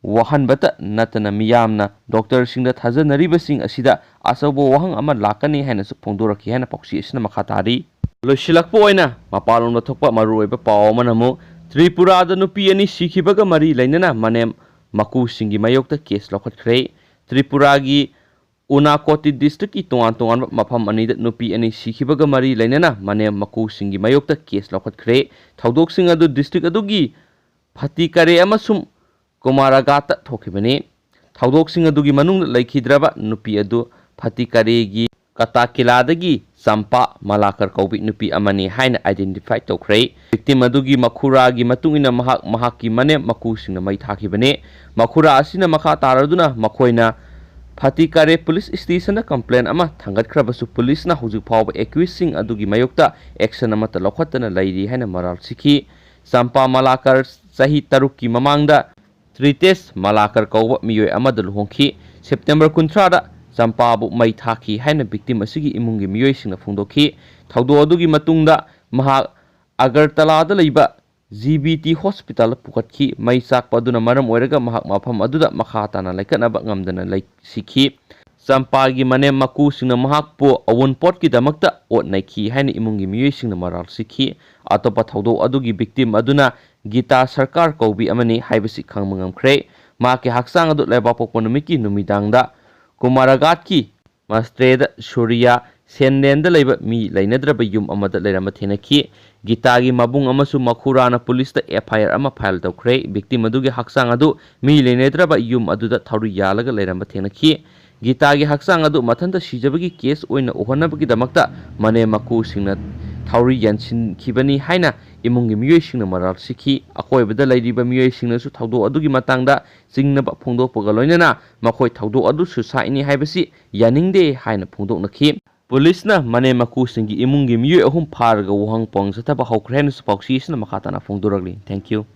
ꯋꯥꯍꯟꯕꯇ ꯅꯠꯇꯅ ꯃꯤꯌꯥꯝꯅ ꯗꯣꯛꯇꯔꯁꯤꯡꯗ ꯊꯥꯖꯅꯔꯤꯕꯁꯤꯡ ꯑꯁꯤꯗ ꯑꯆꯧꯕ ꯋꯥꯍꯪ ꯑꯃ ꯂꯥꯛꯀꯅꯤ ꯍꯥꯏꯅꯁꯨ ꯐꯣꯡꯗꯣꯔꯛꯈꯤ ꯍꯥꯏꯅ ꯄꯥꯎꯆꯦ ꯑꯁꯤꯅ ꯃꯈꯥ ꯇꯥꯔꯤ꯫ ꯂꯣꯏꯁꯤꯜꯂꯛꯄ ꯑꯣꯏꯅ ꯃꯄꯥꯟꯂꯣꯝꯗ ꯊꯣꯛꯄ ꯃꯔꯨꯑꯣꯏꯕ ꯄꯥꯎ ꯑꯃꯅ ꯑꯃꯨꯛ ꯇ꯭ꯔꯤꯄꯨꯔꯥꯗ ꯅꯨꯄꯤ ꯑꯅꯤ ꯁꯤꯈꯤꯕꯒ ꯃꯔꯤ ꯂꯩꯅꯅ ꯃꯅꯦꯝ ꯃꯀꯨꯁꯤꯡꯒꯤ ꯃꯥꯌꯣꯛꯇ case ꯂꯧꯈꯠꯈ꯭ꯔꯦ꯫ ꯇ꯭ꯔꯤꯄꯨꯔꯥꯒꯤ ꯎꯅꯥꯀꯣꯇꯤ districtꯀꯤ ꯇꯣꯉꯥꯟ ꯇꯣꯉꯥꯟꯕ ꯃꯐꯝ ꯑꯅꯤꯗ ꯅꯨꯄꯤ ꯑꯅꯤ ꯁꯤꯈꯤꯕꯒ ꯃꯔꯤ ꯂꯩꯅꯅ ꯃꯅꯦꯝ ꯃꯀꯨꯁꯤꯡꯒꯤ ꯃꯥꯌꯣꯛꯇ case ꯂꯧꯈꯠꯈ꯭ꯔꯦ꯫ ꯊꯧꯗꯣꯛꯁꯤꯡ ꯑꯗꯨ district ꯑꯗꯨꯒꯤ ꯐꯇꯤꯀꯥꯔꯦ ꯑꯃꯁꯨꯡ ꯀꯨꯃꯥꯔꯥꯒꯥꯠꯇ ꯊꯣꯛꯈꯤꯕꯅꯤ꯫ ꯊꯧꯗꯣꯛꯁꯤꯡ ꯑꯗꯨꯒꯤ ꯃꯅꯨꯡꯗ ꯂꯩꯈꯤꯗ꯭ꯔꯕ ꯅꯨꯄꯤ ꯑꯗꯨ ꯐꯇꯤꯀꯥꯔꯦꯒꯤ ꯀꯇꯥꯀꯤꯂꯥꯗꯒꯤ ꯆꯝꯄꯥ ꯃꯂꯥꯀꯔ ꯀꯧꯕꯤ ꯅꯨꯄꯤ ꯑꯃꯅꯤ ꯍꯥꯏꯅ identify ꯇꯧꯈ꯭ꯔꯦ꯫ Victim ꯑꯗꯨꯒꯤ ꯃꯈꯨꯔꯥꯒꯤ ꯃꯇꯨꯡ ꯏꯟꯅ ꯃꯍꯥꯛ ꯃꯍꯥꯛꯀꯤ ꯃꯅꯦꯝ ꯃꯀꯨꯁꯤꯡꯅ ꯃꯩ ꯊꯥꯈꯤꯕꯅꯤ꯫ ꯃꯈꯨꯔꯥ ꯑꯁꯤꯅ ꯃꯈꯥ ꯇꯥꯔꯗꯨꯅ ꯃꯈꯣꯏꯅ ꯐꯇꯤꯀꯥꯔꯦ police stationꯗ complaint ꯑꯃ ꯊꯥꯡꯒꯠꯈ꯭ꯔꯕꯁꯨ policeꯅ ꯍꯧꯖꯤꯛ ꯐꯥꯎꯕ accusedꯁꯤꯡ ꯑꯗꯨꯒꯤ ꯃꯥꯌꯣꯛꯇ action ꯑꯃꯠꯇ ꯂꯧꯈꯠꯇꯅ ꯂꯩꯔꯤ ꯍꯥꯏꯅ ꯃꯔꯥꯜ ꯁꯤꯈꯤ꯫ ꯆꯝꯄꯥ ꯃꯂꯥꯀꯔ ꯆꯍꯤ ꯇꯔꯨꯛꯀꯤ ꯃꯃꯥꯡꯗ ꯇ꯭ꯔꯤꯇꯦꯁ ꯃꯂꯥꯀꯔ ꯀꯧꯕ ꯃꯤꯑꯣꯏ ꯑꯃꯗ ꯂꯨꯍꯣꯡꯈꯤ꯫ September ꯀꯨꯟꯊ꯭ꯔꯥꯗ ꯆꯝꯄꯥꯕꯨ ꯃꯩ ꯊꯥꯈꯤ ꯍꯥꯏꯅ victim ꯑꯁꯤꯒꯤ ꯏꯃꯨꯡꯒꯤ ꯃꯤꯑꯣꯏꯁꯤꯡꯅ ꯐꯣꯡꯗꯣꯛꯈꯤ꯫ ꯊꯧꯗꯣꯛ ꯑꯗꯨꯒꯤ ꯃꯇꯨꯡꯗ ꯃꯍꯥꯛ ꯑꯒꯔꯇꯂꯥꯗ ꯂꯩꯕ G B T hospitalꯗ ꯄꯨꯈꯠꯈꯤ꯫ ꯃꯩ ꯆꯥꯛꯄ ꯑꯗꯨꯅ ꯃꯔꯝ ꯑꯣꯏꯔꯒ ꯃꯍꯥꯛ ꯃꯐꯝ ꯑꯗꯨꯗ ꯃꯈꯥ ꯇꯥꯅ ꯂꯩꯈꯠꯅꯕ ꯉꯝꯗꯅ ꯂꯩ-, ꯁꯤꯈꯤ꯫ ꯆꯝꯄꯥꯒꯤ ꯃꯅꯦꯝ ꯃꯀꯨꯁꯤꯡꯅ ꯃꯍꯥꯛꯄꯨ ꯑꯋꯨꯟꯄꯣꯠꯀꯤꯗꯃꯛꯇ ꯑꯣꯠ ꯅꯩꯈꯤ ꯍꯥꯏꯅ ꯏꯃꯨꯡꯒꯤ ꯃꯤꯑꯣꯏꯁꯤꯡꯅ ꯃꯔꯥꯜ ꯁꯤꯈꯤ꯫ ꯑꯇꯣꯞꯄ ꯊꯧꯗꯣꯛ ꯑꯗꯨꯒꯤ victim ꯑꯗꯨꯅ ꯒꯤꯇꯥ ꯁꯔꯀꯥꯔ ꯀꯧꯕꯤ ꯑꯃꯅꯤ ꯍꯥꯏꯕꯁꯤ ꯈꯪꯕ ꯉꯝꯈ꯭ꯔꯦ꯫ ꯃꯍꯥꯛꯀꯤ ꯍꯛꯆꯥꯡ ꯑꯗꯨ ꯂꯩꯕꯥꯛꯄꯣꯛꯄ ꯅꯨꯃꯤꯠꯀꯤ ꯅꯨꯃꯤꯗꯥꯡꯗ ꯀꯨꯃꯥꯔꯥꯒꯥꯠꯀꯤ ꯃꯁꯇ꯭ꯔꯦꯗ ꯁꯨꯔꯤꯌꯥ ꯁꯦꯟꯗꯦꯟꯗ ꯂꯩꯕ ꯃꯤ ꯂꯩꯅꯗ꯭ꯔꯕ ꯌꯨꯝ ꯑꯃꯗ ꯂꯩꯔꯝꯕ ꯊꯦꯡꯅꯈꯤ꯫ ꯒꯤꯇꯥꯒꯤ ꯃꯕꯨꯡ ꯑꯃꯁꯨꯡ ꯃꯈꯨꯔꯥꯅ policeꯇ F I R ꯑꯃ file ꯇꯧꯈ꯭ꯔꯦ꯫ Victim ꯑꯗꯨꯒꯤ ꯍꯛꯆꯥꯡ ꯑꯗꯨ ꯃꯤ ꯂꯩꯅꯗ꯭ꯔꯕ ꯌꯨꯝ ꯑꯗꯨꯗ ꯊꯧꯔꯤ ꯌꯥꯜꯂꯒ ꯂꯩꯔꯝꯕ ꯊꯦꯡꯅꯈꯤ꯫ ꯒꯤꯇꯥꯒꯤ ꯍꯛꯆꯥꯡ ꯑꯗꯨ ꯃꯊꯟꯇ ꯁꯤꯖꯕꯒꯤ case ꯑꯣꯏꯅ ꯎꯍꯟꯅꯕꯒꯤꯗꯃꯛꯇ ꯃꯅꯦꯝ ꯃꯀꯨꯁꯤꯡꯅ ꯊꯧꯔꯤ ꯌꯥꯟꯁꯤꯟꯈꯤꯕꯅꯤ ꯍꯥꯏꯅ ꯏꯃꯨꯡꯒꯤ ꯃꯤꯑꯣꯏꯁꯤꯡꯅ ꯃꯔꯥꯜ ꯁꯤꯈꯤ꯫ ꯑꯀꯣꯏꯕꯗ ꯂꯩꯔꯤꯕ ꯃꯤꯑꯣꯏꯁꯤꯡꯅꯁꯨ ꯊꯧꯗꯣꯛ ꯑꯗꯨꯒꯤ ꯃꯇꯥꯡꯗ ꯆꯤꯡꯅꯕ ꯐꯣꯡꯗꯣꯛꯄꯒ ꯂꯣꯏꯅꯅ ꯃꯈꯣꯏ ꯊꯧꯗꯣꯛ ꯑꯗꯨ suicideꯅꯤ ꯍꯥꯏꯕꯁꯤ ꯌꯥꯅꯤꯡꯗꯦ ꯍꯥꯏꯅ ꯐꯣꯡꯗꯣꯛꯅꯈꯤ꯫ Policeꯅ ꯃꯅꯦꯝ ꯃꯀꯨꯁꯤꯡꯒꯤ ꯏꯃꯨꯡꯒꯤ ꯃꯤꯑꯣꯏ ꯑꯍꯨꯝ ꯐꯥꯔꯒ ꯋꯥꯍꯪ ꯄꯥꯎꯍꯪ ꯆꯠꯊꯕ ꯍꯧꯈ꯭ꯔꯦ ꯍꯥꯏꯅꯁꯨ ꯄꯥꯎꯆꯦ ꯑꯁꯤꯅ ꯃꯈꯥ ꯇꯥꯅ ꯐꯣꯡꯗꯣꯔꯛꯂꯤ꯫ Thank you꯫